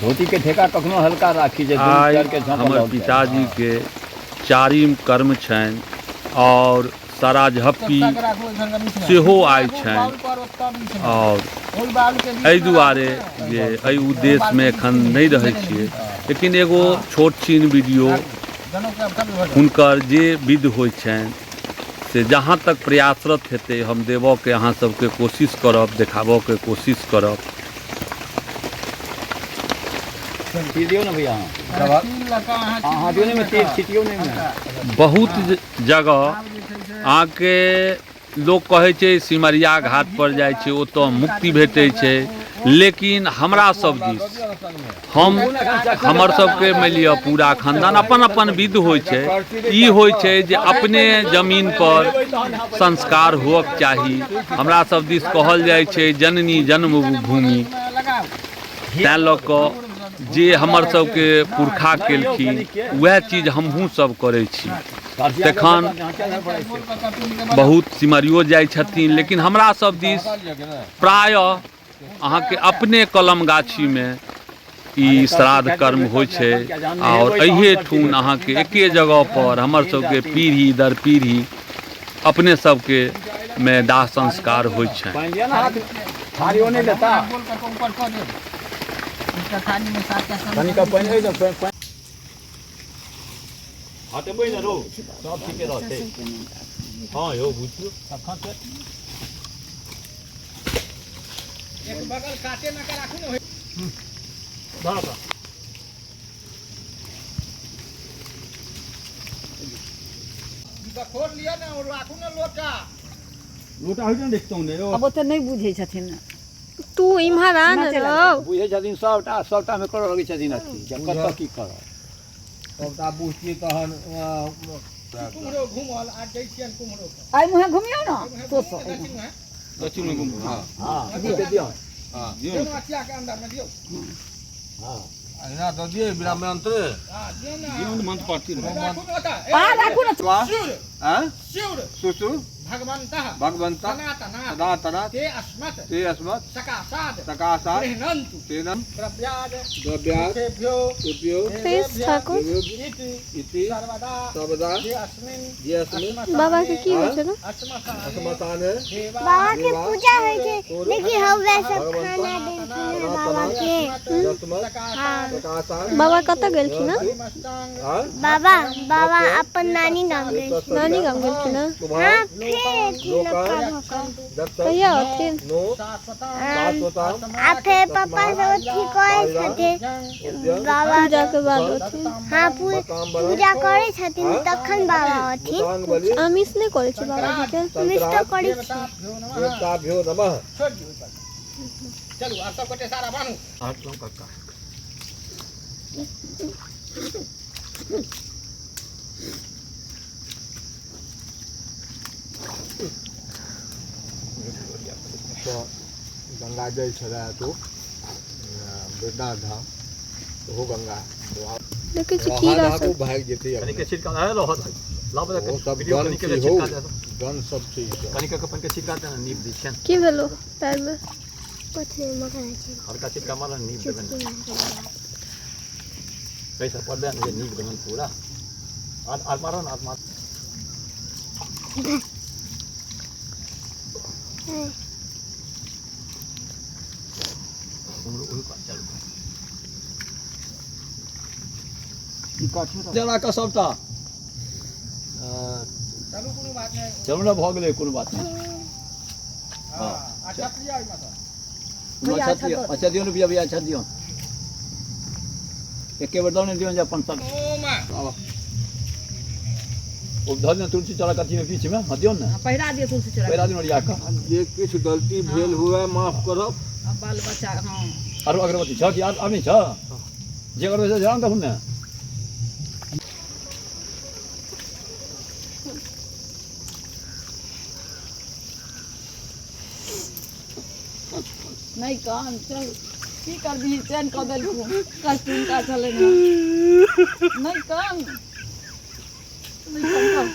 धोतीके ठेका कखनो हल्का राखी जे दुनू आइ पैरके झाँपल हमर रहक चाही। पिताजीके चारिम कर्म छनि आओर साराझप्पी सेहो आइ छनि आओर एहि दुआरे जे एहि उद्देश्यमे एखन नहि रहै छियै लेकिन एगो छोट छिन वीडियो हुनकर जे विध होइ छनि से जहाँ तक प्रयासरत हेतै हम देबऽके अहाँ सबके कोशिश करब देखाबऽके कोशिश करब। तीर दियौ ने भैया अहाँ। अहाँ दियौ ने ओहिमे तीर छिटियौ ने ओहिमे। बहुत जगह अहाँके लोक कहै छै सिमरिया घाट पर जाइ छै ओतऽ मुक्ति भेटै छै लेकिन हमरा सब दिस हम हमर सबके मानि लिअ पूरा खानदान अपन अपन विध होइ छै ई होइ छै जे अपने जमीन पर संस्कार हुअक चाही हमरा सब दिस कहल जाइ छै जननी जन्मभूमि तैँ लऽ कऽ जे हमर सबके पुरखा केलखिन वएह चीज हमहूँ सब करै छी तखन बहुत सिमरियो जाइ छथिन लेकिन हमरा सब दिस प्रायः अहाँके अपने कलम गाछीमे ई श्राद्ध कर्म होइ छै आओर एहिए ठुन अहाँके एके जगहपर हमर सबके पीढ़ी दर पीढ़ी अपने सबके मे दाह संस्कार होइ छनि। पानि लिअ ने हाथमे थारियो नहि लेता कनिका पानि अइ ने पानि हटेबै ने रौ सब ठीके रहतै हँ यौ बुझियौ तखन तऽ एक बगल काटे ना के राखू ने। धरऽ तऽ बखोर लिअ ने और राखू ने लोटा। लोटा होइ छै ने देखतहुँ ने यौ। आब ओते नहि बुझै छथिन। तू इम्हर आ ने रौ। बुझै छथिन सबटा सबटामे करऽ लगै छथिन अथी जे कतऽ की करब। सबटा बुझतियै तहन कुम्हरो घुमल आ दै छियनि कुम्हरो के। एहि मुँहे घुमियौ ने तो सब। दक्षिण मुँहे। दक्षिण मे घुमू हँ। हँ दियौ। हँ दियौ ने अथिया के अंदर मे दियौ। हँ अहिना दऽ दियै बिना मंत्रे। हँ दियौ ने। दियौ ने मंत्र पढ़थिन। राखू ने ओतऽ। आ राखू ने। शिव आँय शिव सुसु भगवन्तः भगवन्तः सनातना सनातना ते अस्मत् ते अस्मत् सकाशाद सकाशात् गृह्णन्तु तेनम द्रव्याद द्रव्याद मुखेभ्यो उभ्यो प्लीज ठाकुर देवेभ्यो इति इति सर्वदा सर्वदा जे अस्मिन् जे अस्मिन् बाबा के की होइ छै ने श्मशाने श्मशाने देवा बाबा के देवा पूजा होइ छै लेकिन हौवे सब भगवन्तः खाना देलखिन हँ बाबा के अस्मत् हँ सकाशात् बाबा कतऽ गेलखिन हँ आँय बाबा बाबा अपन नानी गाम गेलखिन। नानी गाम गेलखिन हँ। हँ फेर एथिन पप्पा भऽ कऽ। कहिया औथिन? नो शाश्वताम आ फेर पप्पा सब अथी करै छथिन बाबा पूजा के बाद औथिन। हँ पूजा करै छथिन तखन बाबा औथिन। आमिष नहि करै छै बाबाजी के? मिस तऽ करै छी। देवताभ्यो नमः। चलू आब सब गोटे सारा बान्हू। कक्का तऽ गंगा जल छलै तो बैद्यनाथ धाम ओहो गंगा देखै छी कीड़ा सब भागि जेतै कनिके छिटका दे रहत लाब ओ सब वीडियो गन कनिके छै हौ छिटका दे गन सब छै ई सब। कनिके अपन के छिटका दे नीप दै छियनि। की भेलो पैर में? कथी मकरा छै। हल्का छिटका मारल नीप देबनि। पैसा पड़ दे ने नीप देबनि पूरा। आर आर मारो ने आर मार। जरा कऽ सबटा। चलू कोनो बात नहि। चलू ने भऽ गेलै कोनो बात नहि। हँ अच्छा लिअ एहिमे सँ। अच्छा दियौ अच्छा दियौ ने भैया भैया अच्छा दियौ एके बेर दऽ ने दियौ जे अपन सब। ओम ओ धऽ दियौ तुलसी चौरा अथीमे बीचमे हँ दियौ ने। पहिरा दियौ तुलसी चौरा। पहिरा दियौ ओरिया कऽ। जे किछु गलती भेल हुए माफ करब। बाल बच्चा हँ। आरो अगरबत्ती छह कि आर नहि छह? जे अगरबत्ती छह जरा ने देखू ने। नहि कान चल की करबिही चैन कऽ देलखुन कष्ट हुनका छलनि हँ। नहि कान नहि कान।